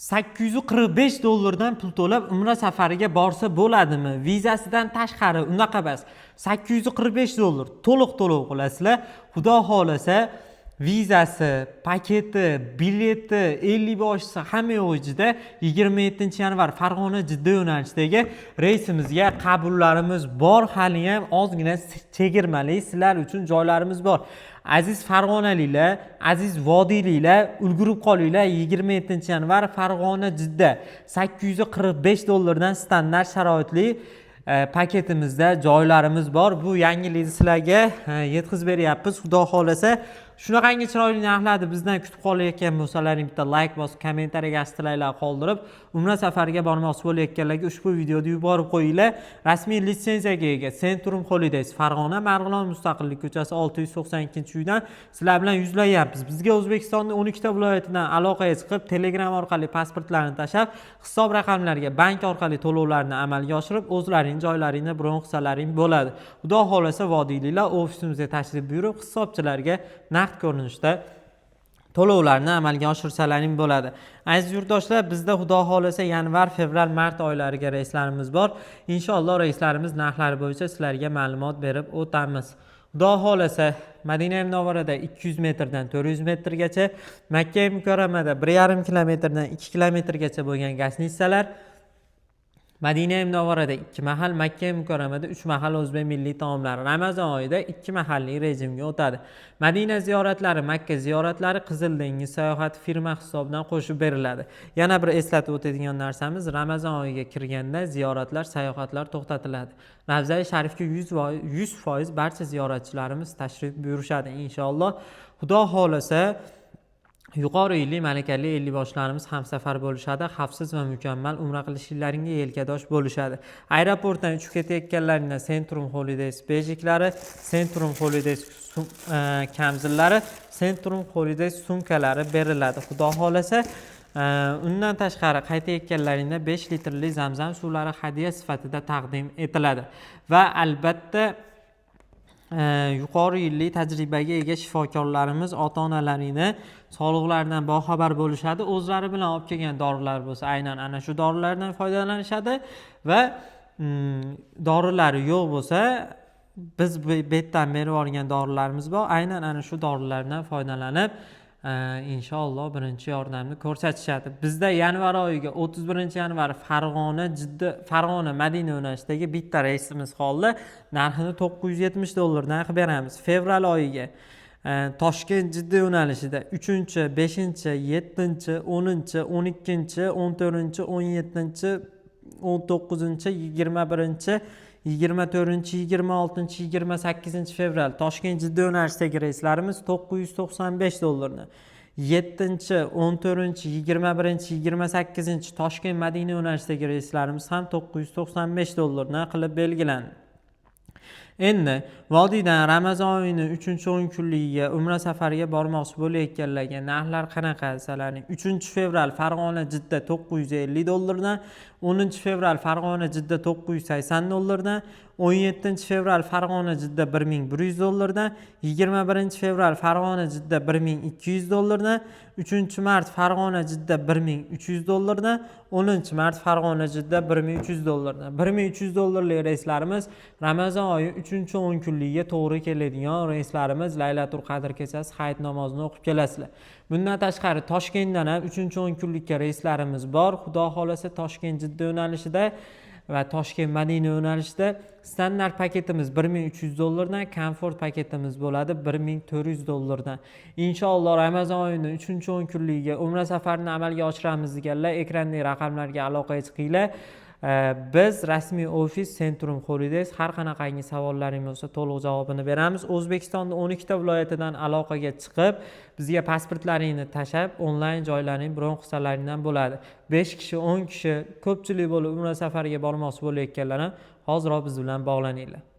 845 dollardan pul to'lab umra safariga borsa bo'ladimi? Vizasidan tashqari unaqa emas. 845 dollar to'liq to'lov qilasizlar. Xudo xohlasa, vizasi, paketi, bileti, 50 boshisi, hamma yo'q ichida 27-yanvar Farg'ona Jidda yo'nalishidagi reysimizga qabullarimiz bor. Haliyam ozgina chegirmali sizlar uchun joylarimiz bor. Aziz farg'onaliklar, aziz vodiyliklar, ulgurib qolinglar. 27-yanvar Farg'ona Jidda 845 dollardan standart sharoitli paketimizda joylarimiz bor. Bu yangilikni sizlarga yetkazib beryapmiz. Xudo xohlasa, shunaqangi chiroyli narxlarni bizdan kutib qolayotgan bo'lsalaring, bitta layk bosib, kommentariyaga yaxshi tilaklar qoldirib, umra safariga bormoqchi bo'layotganlarga ushbu videoni yuborib qo'yinglar. Rasmiy litsenziyaga ega Centrum Holidays, Farg'ona, Marg'ilon, Mustaqillik ko'chasi, 692-uydan sizlar bilan yuzlanyapmiz. Bizga O'zbekistonning 12 ta viloyatidan aloqaga chiqib, Telegram orqali pasportlarni tashlab, hisob raqamlariga bank orqali to'lovlarni amalga oshirib, o'zlaring joylaringni bron qilsalaring bo'ladi. Xudo xohlasa, vodiyliklar ofisimizga tashrif buyurib, hisobchilarga naqd ko'rinishda to'lovlarni amalga oshirsalaring bo'ladi. Aziz yurtdoshlar, bizda, Xudo xohlasa, yanvar, fevral, mart oylariga reyslarimiz bor. Inshaalloh, reyslarimiz narxlari bo'yicha sizlarga ma'lumot berib o'tamiz. Xudo xohlasa, Madina Munavvarada 200 metrdan 400 metrgacha, Makka Mukarramada 1,5 kilometrdan 2 kilometrgacha bo'lgan гостиница lar, Madina Munavvarada ikki mahal, Makka Mukarramada uch mahal o'zbek milliy taomlari. Ramazon oyida ikki mahalli rejimga o'tadi. Madina ziyoratlari, Makka ziyoratlari, Qizil dengiz sayohati firma hisobidan qo'shib beriladi. Yana bir eslatib o'tadigan narsamiz, Ramazon oyiga kirganda ziyoratlar, sayohatlar to'xtatiladi. Ravzai Sharifga 100% barcha ziyoratchilarimiz tashrif buyurishadi inshaalloh. Xudo xohlasa, yuqori yilli malakali ellikboshlarimiz hamsafar bo'lishadi, xavfsiz va mukammal umra qilishlaringga yelkadosh bo'lishadi. Aeroportdan uchib ketayotganlaringda Centrum Holidays bejiklari, Centrum Holidays kamzillari, Centrum Holidays sumkalari beriladi. Xudo xohlasa, undan tashqari qaytayotganlaringda 5 litrli zamzam suvlari hadya sifatida taqdim etiladi va albatta, yuqori yilli tajribaga ega shifokorlarimiz ota onalaringni sog'liqlaridan boxabar bo'lishadi. O'zlari bilan olib kelgan dorilar bo'lsa, aynan ana shu dorilardan foydalanishadi va dorilari yo'q bo'lsa, biz bu yerdan berib yuborgan dorilarimiz bor, aynan ana shu dorilardan foydalanib, inshaalloh, birinchi yordamni ko'rsatishadi. Bizda yanvar oyiga 31-yanvar Farg'ona Jidda, Farg'ona Madina yo'nalishidagi bitta reysimiz qoldi. Narxini 970 dollardan qilib beramiz. Fevral oyiga Toshkent Jidda yo'nalishida 3, 5, 7, 10, 12, 14, 17, 19, 21, 24, 26, 28-fevral Toshkent Jidda yo'nalishidagi reyslarimiz 995 dollarni. 7, 14, 21, 28 Toshkent Madina yo'nalishidagi reyslarimiz ham 995 dollardan qilib belgilandi. Endi vodiydan Ramazon oyini 3-10 kunligiga umra safariga bormoqchi bo'layotganlarga narxlar qanaqa desalaring, 3-fevral Farg'ona Jidda 950 dollardan, 10-fevral Farg'ona Jidda 980 dollardan, 17-fevral Farg'ona Jidda 1100 dollardan, 21-fevral Farg'ona Jidda 1200 dollardan, 3-mart Farg'ona Jidda 1300 dollardan, 10-mart Farg'ona Jidda 1300 dollardan. 1300 dollarlik reyslarimiz Ramazon oyi 3-10 kunligiga to'g'ri keladigan reyslarimiz. Laylatul Qadr kechasi hayit namozini o'qib kelasizlar. Bundan tashqari, Toshkentdan ham 3-10 kunlikka reyslarimiz bor. Xudo xohlasa, Toshkent Jidda yo'nalishida va Toshkent Madina yo'nalishida standart paketimiz 1300 dollardan, komfort paketimiz bo'ladi 1400 dollardan. Inshaalloh, Ramazon oyini 3-10 kunligiga umra safarini amalga oshiramiz deganlar ekrandagi raqamlarga aloqaga chiqinglar. Biz rasmiy ofis Centrum Holidays, har qanaqangi savollaring bo'lsa, to'liq javobini beramiz. O'zbekistonda 12 ta viloyatidan aloqaga chiqib, bizga pasportlaringni tashlab, onlayn joylaring bron qilsalaringdan bo'ladi. 5 kishi, 10 kishi, ko'pchilik bo'lib umra safariga bormoqchi bo'layotganlar ham hoziroq biz bilan bog'laninglar.